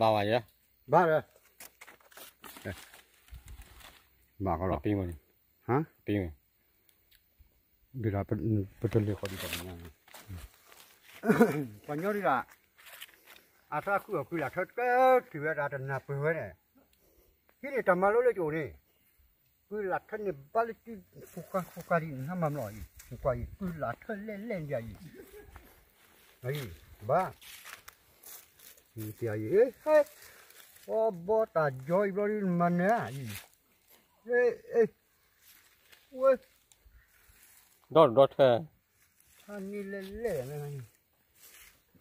ဘၣ်ဝဲယဲ, ဘၣ်လၢ, ဘၣ်ဃီလီၤ, ပ့ၤဝဲန့ၣ်, ဟါ, ပ့ၤဝဲ, ဒ်ဒီး, ပတလ့ၤဃီဒ်တၢ်ပညါ, ပှၤညီဒ်ဒီး, အသးခုအီၤကုလၢ်ထၢကဲထံၣ်ဝဲဒၣ်တနၢ်ပၢၢ်ဝဲန့ၣ်, ဟံးန့ၢ်တၢ်မၤလိလၢကအိၣ်န့ၣ်, ကုလၢ်ထၢန့ၣ်ဘၣ်လၢစု, ဖိဃါဖိဃါဒ်နဟါမၤမလီၤအံၤ, ကွၢ်အံၤ ကုလၢ်ထၢလဲၣ်လဲၣ်ဒ်အံၤ, အံၤ, ဘၣ်, အံၤ, ဟဲ, အီဘီတၢ်ကၠီအံၤဘျီဒ်မၤနၢၤအံၤ, အ့, ဝဲ, ဒီဒီထၢ, ထါန့ၣ်လဲၣ်လဲၣ်,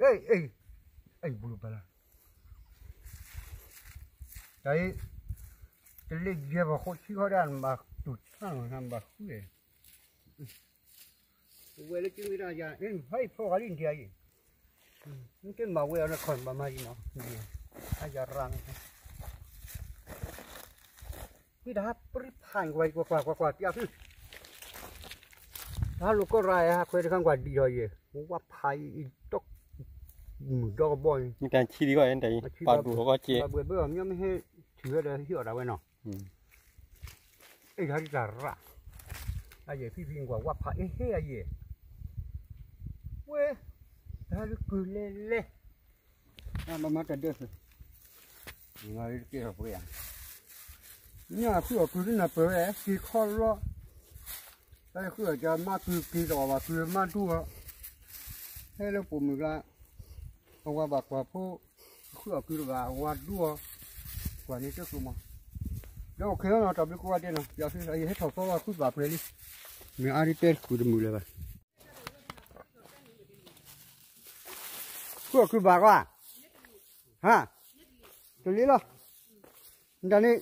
အ့, အ့, အံၤဘျုးဘၣ်လၢ, တၢ်အံၤ, တလ့ၣ်ယဲၢ်ပှၤဃိဆံဃီဒၣ်နဘၣ်တူၢ်ဆါလီၤ နဘၣ်ဃု, ဝဲလၢကမ့ၢ်တၢ်ယၤ, ဟဲအံၤဖီၣ်ဂၤလံနထံၣ်အံၤ, နကမၤဝဲအီၤနခီၣ်ဘၣ်မၤယံၤနီၤ, အယၤရၣ်န့ၣ် ကွၢ်တၢ်ဟးပြံဖးကွၢ်ကွၢ်ကွၢ်ကွၢ် ပၠးဖု, တၢ်ဟးလိာ်ကီၢ်ရၢ်ဟးခွဲးတခါကွၢ်ဒံးထီၣ်ယဲၢ်, ဝၣ်ဖးအံၤ, မုၢ်ဒီကဘီအံၤ, မ့ၢ်တၢ်ဆံးဒံးဂီၢ်, ပာ်ဒိၣ်ထီၣ်ကီၢ်ကဲ, ဘၣ်ဘှဲဘၢအီၤ မ့ၢ်မ့ၢ်ဟဲထံၣ်ဝဲဒီးဟ့ၣ်အီၣ်ဒၣ်ဝဲနီၤ, အဲၣ်ဒိးဟးဒ်တၢ်ရၣ်, အယဲၢ်ဖံဖံကွၢ်ဝၣ်ဖးအ့ဟ့ၣ်အယဲၢ်, ဝဲ, တၢ်ဟးလၢကုၢ်လဲၤလဲၤ ဘၣ်မၤတၢ်ဒၢး, ကဲထီၣ်ပှဲၤဧါ, ညၣ်ဃုအီၣ်ကုၢ်တနၢ်ပၢၢ်ဝဲ က့ၤခီလီၤ, တၢ်ဃုအီၣ်ကမါကုၢ်က့ၤတအီၣ်ဘၣ် ကုၢ်မါဒူအီၤ, ဟဲလၢပိာ်မုၣ်ကျါ, အဝၤဘၣ်ကွၢ်ဖိ, ဃုအီၣ်ကုၢ်တဘၣ် အဝၤဒူအီၤ, ကွၢ်န့ၣ်တၢ်ဃုမး, ဒီးအိၣ်ခဲလီၤနီၤ တၢ်ဘျုးကိးဂၤဒဲးနီၤ ပၠးသု ယဟဲထီၣ်သီလီၤ ဃုဘၣ်ပှဲၤလံ, မ့ၢ်အါဒ်တဲတကုၢ်တမုာ်လၢၤဘၣ် ဃုအီၣ်ကုၢ်ဘၣ်ကွၢ်, ဟါ, တလံၤလီၤ, နတၢ်န့ၣ်,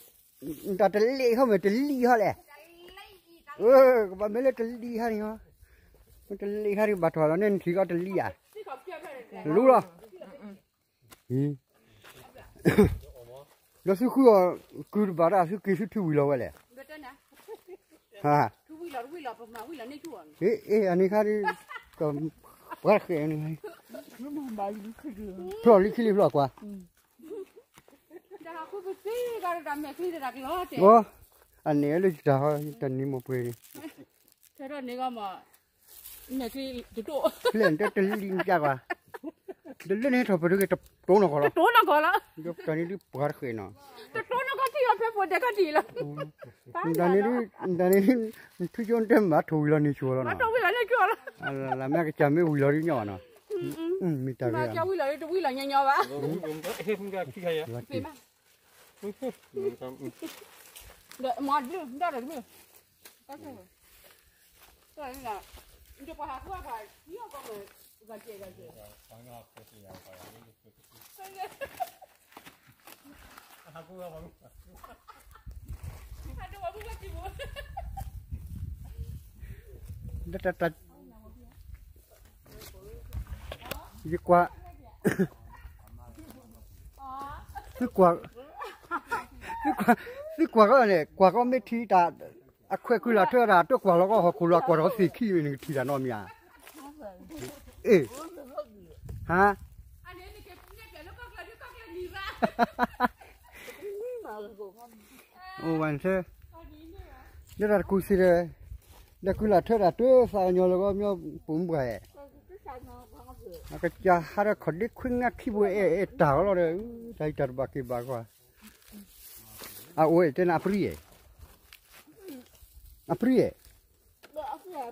နတၢ်တလံၤဟီၣ်မ့ၢ်တလံၤဟီၣ်လဲၣ်, ကဘၣ်မ့ၢ်လၢတလံၤဟါန့ၣ်ဟီၣ်, တလံၤဟါန့ၣ်ဘၣ်ထီၣ်လီၤန့ၣ် နထံၣ်ကီးတလံၤဧါ, လူလီၤ ဒီးသုဃုအီၣ်ကုၢ်တဘၣ်တၢ် သုက့ၤသုထံဝံၤလီၤဝဲလဲၣ်, ဟါ, အ့ အ့ အန့ၣ်ခါဒ်, ပှၤတဃဲးန့ၣ်, ဖျီၣ်လံခံလံဖျီၣ်ကွၢ်, အန့ၣ်လၢယတၢ်ဟီ တၢ်နံၤမိၢ်ပှဲၤန့ၣ်, ဖျဲၣ်န့ၣ်တလံၤနကကွၢ်, တလၢန့ၣ်ဟဲထီၣ်ပတဂ့ၤ တတိၤနီၢ်ကီၢ်လီၤ, တၢ်န့ၣ်ဒ်ပှၤတဃဲးနီၤ, တၢ်န့ၣ်ဒ်, တၢ်န့ၣ်ဒ်, နထံကၠိတဲမၤထိၣ်ဝံၤလီၤန့ၢ်ဆိလီၤနီၤ, လၢမ့ၢ်ကစၢ်မ့ၢ်ဝံၤလီၤဒ်ညီဘၣ်နီၤ, မ့ၢ်တၢ်ဂ့ၤ, ယကွၢ်, သုကွၢ်, သုကွၢ်ကီးန့ၣ် ကွၢ်ကီးမ့ၢ်ထံတၢ်, အခွဲးကုၢ်လၢ်ထွဲတၢ် တကွၢ်လီၤကီးဟီၣ်ခိၣ်လၢအကွၢ်ဒီးသ့ၣ်ခံမ့ၢ်နကထံၣ်တၢ်နီတမံၤဧါ, အ့, ဟါ, အိၣ်ဝဲဆၢ, လၢတၢ်တကူၣ်စ့ၢ်ဒီး, ဒီးကုၢ်လၢ်ထွဲတၢ်တသးကညီၤလၢကီးမ့ၢ်ပိာ်မုၣ်ပှၢ်ဧါ, အကစၢ်ဟးဒီးခီၣ်ဒ့ခွံငါခံဘိအဲၣ်အဲၣ်တၢ်အီၤလီၤဒီး, တၢ်အံၤတၢ်တဘၣ်က့ၤဘၣ်ကွၢ်, အအိၣ်တဲနၤအပြံဧါ, အပြံဧါ,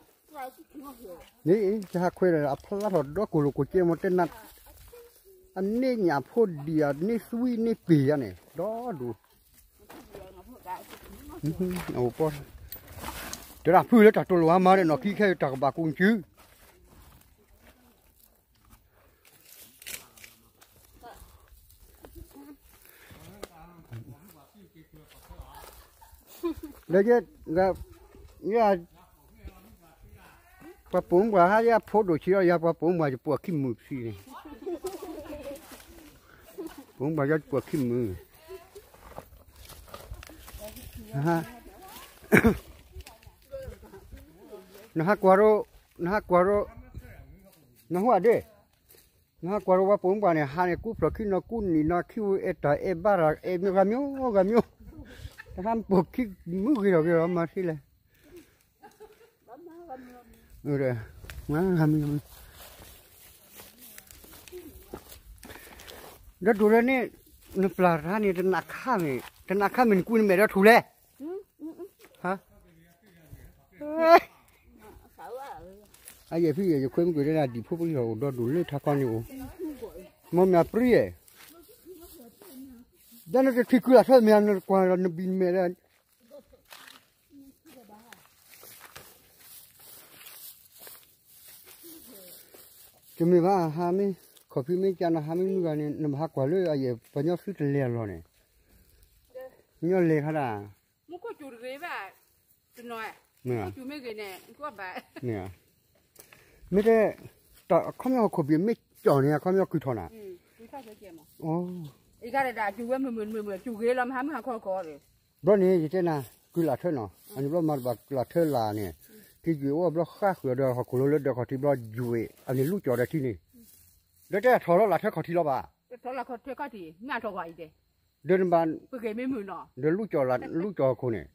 န့ၣ်, တဟးခွဲးဒီးအဖျါထီၣ်ဒီးကိၢ်လိာ်ကိၢ်ကဲမ့ၢ်တဲနၤ, အန့ၢ်ညၣ်ဖိဒံး အန့ၢ်သွံန့ၢ်ပ့ၤယါန့ၣ် ဒီဒူၣ် တဲဒၣ်ဖုလၢတၢ်တိာ်လိာ်အါမးဒီး နီၢ်ခံခဲအံၤတၢ်ကဘၣ်ကူစူၤ လၢယဲ, ယဲ, ပှၤပိာ်မုၣ်ပှၢ်ဟါယဲအဖိဒိၣ်ဆံးဒီးယၤ ပှၤပိာ်မုၣ်ပှၢ်ယပှၤခံမုၣ်ဆံးန့ၣ်, ပိာ်မုၣ်ပှၢ်ယပှၤခံမုၣ်, နဟးကွၢ်ရိ, နဟးကွၢ်ရိ, နဟူအဒ့ၣ် နဟးကွၢ်ဒီးဝဲပိာ်မုၣ်ပှၢ်န့ၣ် ဟးန့ၣ် ကူဖျိးခံနီၤ ကူနံၣ်နီၤ ခံဝဲအဲၣ်တၢ်အဲၣ်ဘၣ်တၢ် အဲၣ်မ့ၢ်ဂၤမ့ၢ်ဂၤမ့ၢ်, တဟးပိာ်ခံမုၣ်ဂ့ၤထီၣ်ဂ့ၤထီၣ်မၤသ့လဲၣ်. မၤဂၤမ့ၢ်ဂၤမ့ၢ်, ဒီးဒိၣ်လၢန့ၣ် နပျၢ်တဟါန့ၣ် တနးခါမ့ၢ်, တနးခါမ့ၢ်နကူနမဲာ်ဒီးထူၣ်လဲၣ်. ဟါ အယဲၢ်ဖံယဲၢ်ယခွဲမုၢ်ကွံာ်တဲဒၣ် ဒံၣ်ဖိပှံၤဟီၣ်အိၣ်ဒီဒိၣ်လၢထးခီန့ၣ်အိၣ်, မ့ၢ်မ့ၢ်ပြံဧဲ, ဒ်နတထံၣ်ကုလၢ်ထွဲမ့ၢ်နကွၢ်လီၤနဘံၣ်မဲာ်ဒီး တမ့ၢ်ဘၣ် ဟါမ့ၢ် ခီၣ်ဖံးမ့ၢ်ကနၤ ဟါမ့ၢ်မုၢ်ဂၤန့ၣ် နဘၣ်ဟးကွၢ်လၢအယဲၢ်ပှၤညီသုတလဲၤအလီၢ်န့ၣ်, ညီလဲၤခါဒၣ်, မ့ၢ်, မ့ၢ်တဲ, အခီပညီဟီၣ်ခိၣ်ဘံၣ်မ့ၢ်ကၠီၣ်န့ၣ် အခီပညီကုၢ်ထီၣ်နၤ, အ ဘျီန့ၣ် ယတဲနၤ ကုၢ်လၢ်ထွဲနီၤ အန့ၣ်ဘျီမၤတဘၣ်လၢ်ထွဲလၢ်န့ၣ်, ကယွံာ်အိၣ်ဘျီဃါဃုာ်ဒီးဟီၣ်ခိၣ်လိၤလၢဒၢးခီၣ်ထံးဘျီယွံာ် အန့ၣ်လူကၠီၣ်ဒီးထံန့ၣ်, ဒီးတဲထီၣ်လီၤလၢ်ထွဲခီၣ်ထံးလီၤဘၣ်, ဒီးနဘၣ်, ဒီးလူကၠီၣ်လၢ် လူကၠီၣ်ဟီၣ်ခိၣ်န့ၣ်,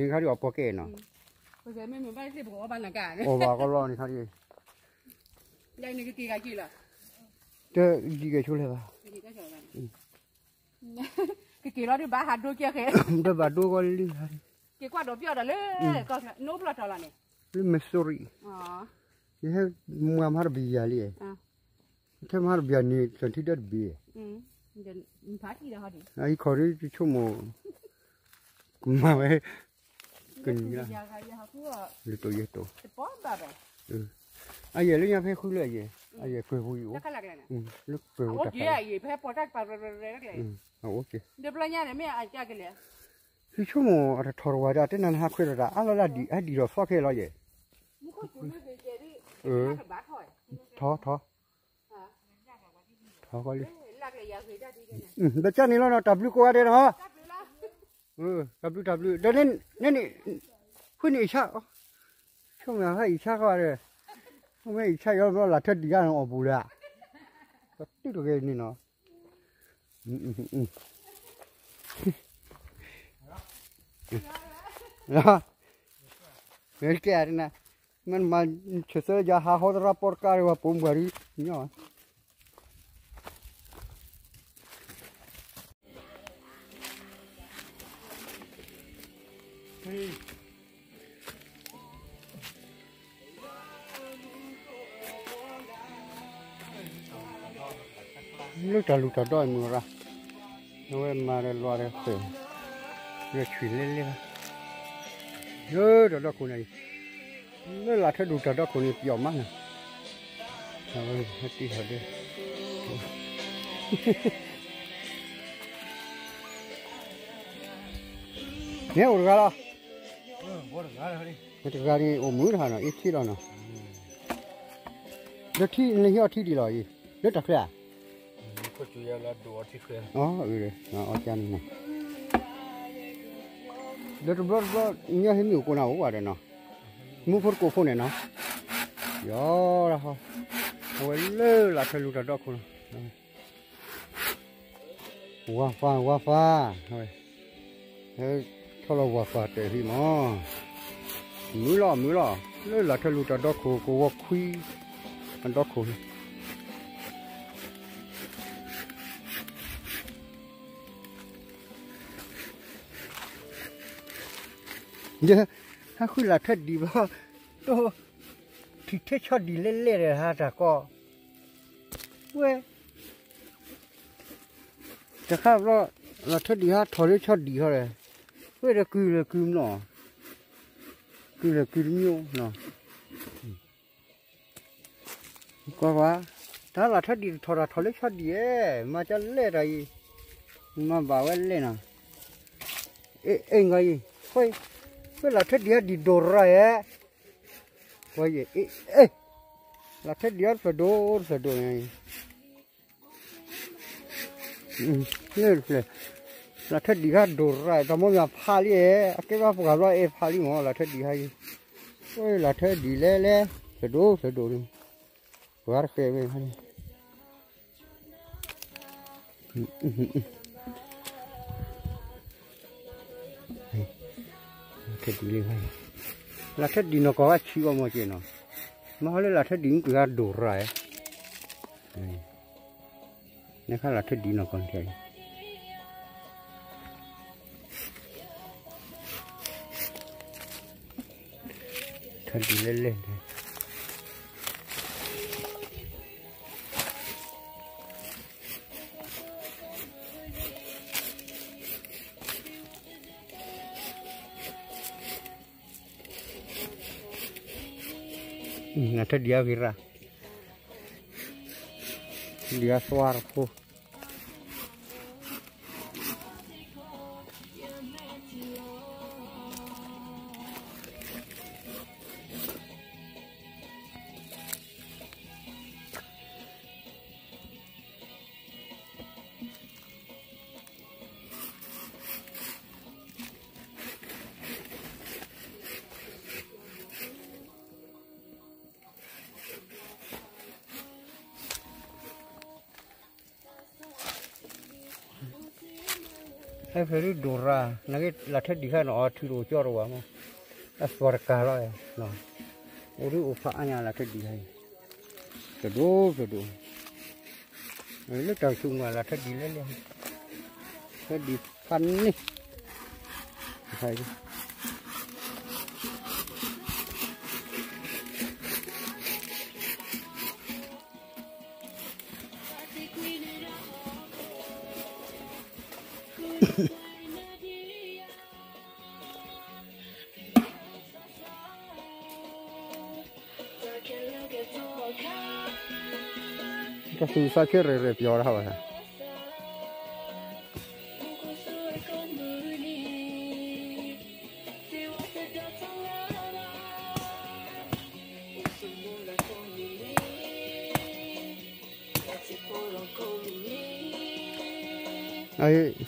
ခါဒ်အီၤပီၣ်ကဲနီၤ, အီၣ်ဘၣ်ကီလီၤန့ၣ်ခါဒ် တယံာ်ကဲဆိလဲၣ်ဘၣ်, ကက့ၤလီၤဒုးဘၣ်ဟးဒိကဲဃဲ, ဒီးဘၣ်ဒိကီလံ, က့ၤကွၢ်ဒီးပျီၢ်ဒီးလၢ, နအိၣ်ဘျီၣ်ထီၣ်လီၤန့ၣ်, လၢ Missouri, ယဟဲမၤမၤတဘံၣ်ယၤလံ, ထဲမၤတဘံၣ်ယၤန့ၣ် တၢ်ထံၣ်ဒီတဘ့ၣ်, အဟံးခီၣ်ဒ်တဆိကမိၣ်, ကမၤဝဲ, ကနံၤလၢ, လတိၤယဲတိၤ, အယဲၢ်လၢညါဖဲဃုလၢအယဲၢ်, အယဲၢ်ကွဲၢ်ပူၤယံၤအိၣ်, လၢကွဲၢ်ပူၤတၢ်ဖဲ, အိၣ်က့ၤ, ယဆိကမိၣ်အတထီၣ်တဝၤဒီး တဲနၤနဟးခွဲးဒီးတၢ်အါလီၤလၢဒံးအဒံးဒီးသီခဲလီၤယဲၢ်, ထီၣ်ထီၣ်, ထီၣ်ကီလံ, ဒီးကန့ၣ်လီၤနီၤ တၢ်ဘျုးကိးဂၤဒဲးနီၤ, တၢ်ဘျုးတၢ်ဘျုး ဒီးန့ၣ်န့ၣ်, ဃုန့ၣ်အံၤဆၣ်, ဆိကမိၣ်ဟဲအံၤဆၣ်ဃီဒီး, မ့ၢ်အံၤဆၣ်ယီဘျီလၢ်ထၢဒံးဂၤန့ၣ်အီၣ်ပူၤလၢ, ကတုၤတဂ့ၤန့ၣ်နီၤ, ကဲနၤ, မ့ၢ်မၤဆၢသၢယၤဟးဟီသရၣ်ပီတကးဒီးဝဲပိာ်မုၣ်ပှၤဒ်ညီ လၢတၢ်လူၢ်တၢ်ဒီမုၢ်ရၣ်, အဝဲမၤဒီးလွးဒီးဃဲၣ်, လၢဆွံၣ်လဲလဲၣ်, လၢတၢ်ဒီခိၣ်န့ၣ်, လၢလၢ်ထၢဒူၣ်တၢ်ဒီခိၣ်န့ၣ် ပျီမးနၤ, အဝဲတံၢ်ဟီၣ်ဒၢ န့ၣ်အိၣ်တဂၤလီၤ, တဂၤန့ၣ်အိၣ်မုာ်တဟါနီၤ အ့ထံလီၤနီၤ, ဒီးထံနဟံးအီထံဒံးလီၤအံၤ, လၢတၢ်ချ့ဧါ, အၢ, အီၣ်ကန့ၣ်, ဒီးတဘျီတဘျီ ညၣ်ဟဲမ့ၢ်အိၣ်ကိးနၤအိၣ်ဝဲဒီးနီၤ, မူဖိတကိးဖိန့ၣ်နီၤ, ယီၤ, အဝဲလၢလၢ်ထၢလူၢ်တၢ်ဒီခိၣ်လီၤ. ဝါဖး ဝါဖး, ထီၣ်လီၤဝါဖးတဲာ်ဟံၣ်မး, မုာ်လီၤ မုာ်လီၤ, လၢလၢ်ထၢလူၢ်တၢ်ဒီခိၣ် ကဝီၤခွံ, အဒီခိၣ်န့ၣ်, ယ, ဟးဃုလၢ်ထၢဒံးဘျီ, တိၢ်, ထံၣ်ထဲဆီဒံးလဲလဲၣ်ဒီးဟါတၢ်ကီ, ဝဲ တခါဘျီ, လၢ်ထၢဒံးဟးထီၣ်လၢဆီဒံးဟီဒီး, ဝဲဒီးကုၢ်လၢကုၢ်မနီၤ, ကုၢ်လၢကုၢ်တမံၤနီၤ, ကွၢ်ကွၢ်, တၢ်လၢ်ထၢဒံးတထီၣ်တၢ်ထီၣ်လၢဆီဒံးဧဲ, မၤကလဲၣ်တၢ်အံၤ, မၤဘၣ်ဝဲလဲၣ်နီၤ, အ့ၣ် အ့ၣ် ဂီၤအံၤ, ဃိ, ဃိလၢ်ထၢဒံးဟးဒံးဒိၣ်ရၣ်ဧဲ, ဃိ, အ့ၣ် အ့ၣ်, လၢ်ထၢဒံးဟးတဖျၢၣ်ဒိၣ်တဖျၢၣ်ဒိၣ်န့ၣ် လၢ်ထၢဒံးဟးဒိၣ်ရၣ် တၢ်မိၢ်မၢ်ဖးလံ, အကဲဘၣ်ပှၤဘျီအဲၣ်ဖးလံမး လၢ်ထၢဒံးဟးအံၤ, လၢ်ထၢဒံးလဲလဲ, ဖျၢၣ်ဒိၣ်ဖျၢၣ်ဒိၣ်န့ၣ်, ပှၤတဃဲးဝဲ, ထၢၣ်ဒံးလံ, လၢထၢၣ်ဒံးနီၢ်ကီၢ်ဝဲဆံးအီၤမ့ၢ်က့နီၤ, မ့ၢ်ဟီလၢလၢထၢၣ်ဒံးမ့ၢ်ကွံာ်ဂၤဒိၣ်ရၤဧါ, နခါလၢထၢၣ်ဒံးနီၢ်ကီၢ်န့ၣ် ထၢၣ်ဒံးလဲၣ်လဲၣ်န့ၣ် နထၢၣ်ဒံးအဂ့ၤရၣ်, ဒံးအသွါတဖိ ဟဲဖဲဒ်ဒိၣ်ရၤ နကလၢထၢၣ်ဒံးခါန့ၣ် အီၤထုးတအိၣ်ကၠီတဝၤမး, အသွါတကၤလီၤ, အိၣ်ဒ်အိၣ်ဖးအါညါလၢထၢၣ်ဒံးခါအံၤ, တဒိၣ်တဒိၣ်, လၢတၢ်ဆူၣ်မးလၢထၢၣ်ဒံးလဲၣ်လဲၣ်, ထၢၣ်ဒံးဖးန့ၣ် တၢ်သူၣ်သးဆၢရဲၣ်ရဲၣ်ပျီၤတၢ်ဘၣ်,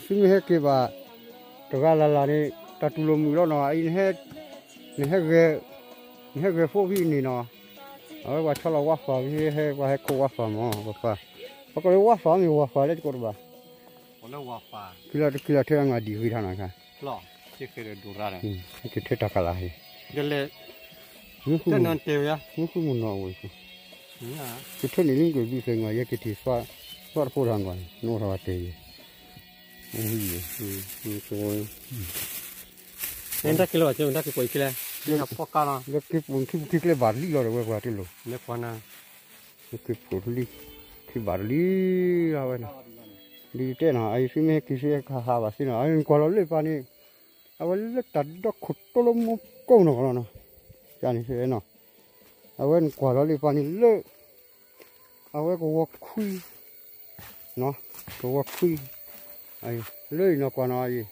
သုမ့ၢ်ဟဲက့ၤဘၣ် တဂၤလၢ်လၢ်န့ၣ် တၢ်တူၢ်လိာ်မုာ်လီၤနီၤ, အံၤ နဟဲဂဲၤဖိဖဲန့ၣ်နီၤ, အဝဲပှၤဆီလီၤဝါဃးဖဲ ဟဲပှၤဟဲခိးဝါဃးမး, ပှၤ ပှၤကိးလၢဝါဃးမ့ၢ်ဝါဃးလၢတကိးတဘၣ်, ခံလီၤတခံလီၤထဲအငါဒံးဂ့ၤထီၣ်နီၤခါ, ဟဲက့ၤထၢတၢ်ကလၤဟ့ၣ်, မ့ၢ်ဃုမုၢ်နီၤဝဲ, ကထၢန့ၣ်လံကဘုၣ်သဲငါ ယဲက့ၤထံၣ်သွါတဖိတၢ်ဂီၢ်န့ၣ် နအိၣ်ထီၣ်ဝဲတဲယဲ, တၢ်က့ၤလီၤဘၣ်က့ၤ တၢ်က့ၤပှၤအံၤခံလဲၣ်, လၢက့ၤပူၤခံပူၤခံကျဲဘၣ်တလံလီၤဒီးဝဲပှၤတလိၣ်, လၢက့ၤပူၤခံဘၣ်တလံလီၤဝဲန့ၣ်, ဒ်တဲနီၤ အအံၤသုမ့ၢ်ဟဲက့ၤသုဟဲခးဟးဘၣ်သ့နီၤ အဝဲနကွၢ်လီၤလၢပၢ်န့ၣ်, အဝဲလၢတၢ်ဒီခိၣ်တိလၢမူကိၢ်နီၤကလီနီၤ, န့ၣ်နီၤ, အဝဲနကွၢ်လီၤလၢပၢ်န့ၣ်လၢ အဝဲကဝီၤခွံ, ကဝီၤခွံ, လၢအံၤနီၢ်ကွၢ်နီၤအံၤ,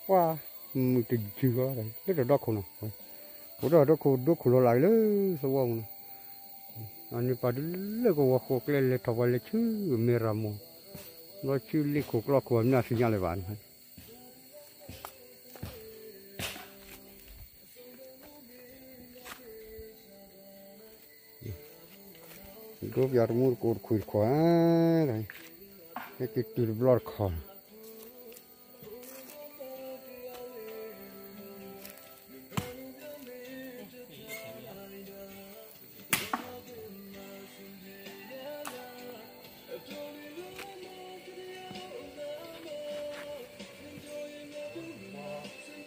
ပှၤမုၢ်တယုၢ်လီၤ လၢတၢ်ဒီခိၣ်နီၤ, အိၣ်ဒီးဒီခိၣ်ဒိခိၣ်လီၤလးလၢသဝီမူနီၤ, အန့ၣ်ပာ်ဒုးလၢကဝီၤဃိးကျဲလဲၤထီၣ်ပှၤလဲၤဆူမဲရမိၢ်, ဘျီဆူလ့ၣ်ခိၣ်ကျီခိၣ်အမ့ၢ်အသ့ၣ်ညါလၢၤဘၣ်န့ၣ် ဒိပၠးတမူတကိးတခွံတခီ, ဟဲက့ၤတုၤတဘျ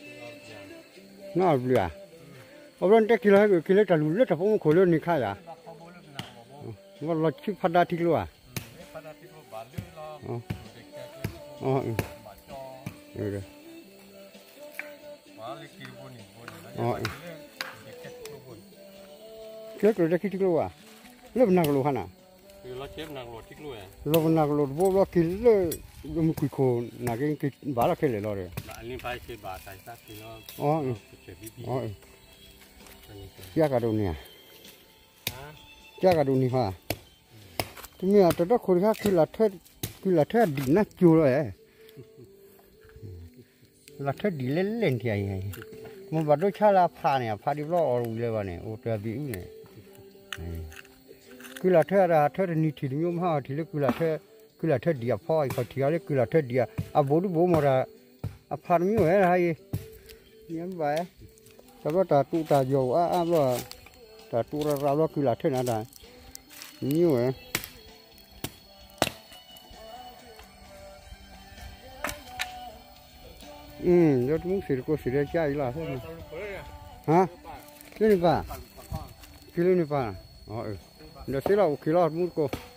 ီတခီ, နီၢ်ဘျုးဧါ, အဘျီနတဲက့ၤလီၤ က့ၤလၢတၢ်လူၤလၢတၢ်ဖီမူခိၣ်လၢန့ၣ်ခါယၤ, လီၤဆံဖးဒါထံကျိဧါ, က့ၤကျိၤတဲခံထံကျိဧါ, လၢပနၢ်ကလိၤခါနၤ, လီၤပနၢ်ကလိၤတဘိဘျီက့ၤလၢ မုၢ်ကွံာ်ခိၣ်နၤက့ၤက့ၤဘၣ်လီၤခဲလၢာ်လီၤဒီး, ကကဒိးန့ၢ်ဧါ, ကကဒိးန့ၢ်ဟါ, တမ့ၢ်အတဒီခိၣ်တခါ ကလးထွဲအဒံးနါကၠိလီၤဧါ, လးထွဲဒံးလဲၣ်လဲၣ်နထံၣ်အံၤ, မ့ၢ်ဘၣ်ဒိဆါလၢအဖးန့ၣ် အဖးဒံးဘျီအီၣ်ဝံၤလၢၤဘၣ်န့ၣ် အိၣ်တၢ်ဘံၣ်အုၣ်န့ၣ် ကုၢ်လၢ်ထၢၣ်ဒၣ် ထၢၣ်တနံၤထံၣ်တမံၤမဟါ ထံၣ်လၢကုၢ်လၢ်ထၢၣ်, ကုၢ်လၢ်ထၢၣ်ဒံးအဖီအံၤ ခီၣ်ထံးဂၤလၢကုၢ်လၢ်ထၢၣ်ဒံး အဘူးဒုဘူးမီၢ်တၢ်, အဖးတမံၤဝဲဟါအံၤ, ဘၣ်, တဘျီတၢ်တူးတၢ်ယီၤအါအါဘျီ, တၢ်တူးရၣ်ရၣ်ဘျီကုၢ်လၢ်ထၢၣ်နၤတၢ်, မံဝဲ ဒီးတမူသ့ၣ်တကိးသ့ၣ်ဒီးကါအံၤလီၤ, ဟါ, က့န့ၣ်ပၢ်, က့လၢန့ၣ်ပၢ်, ဒီးသ့လီၤအိၣ်က့ၤလီၤတမူတကိး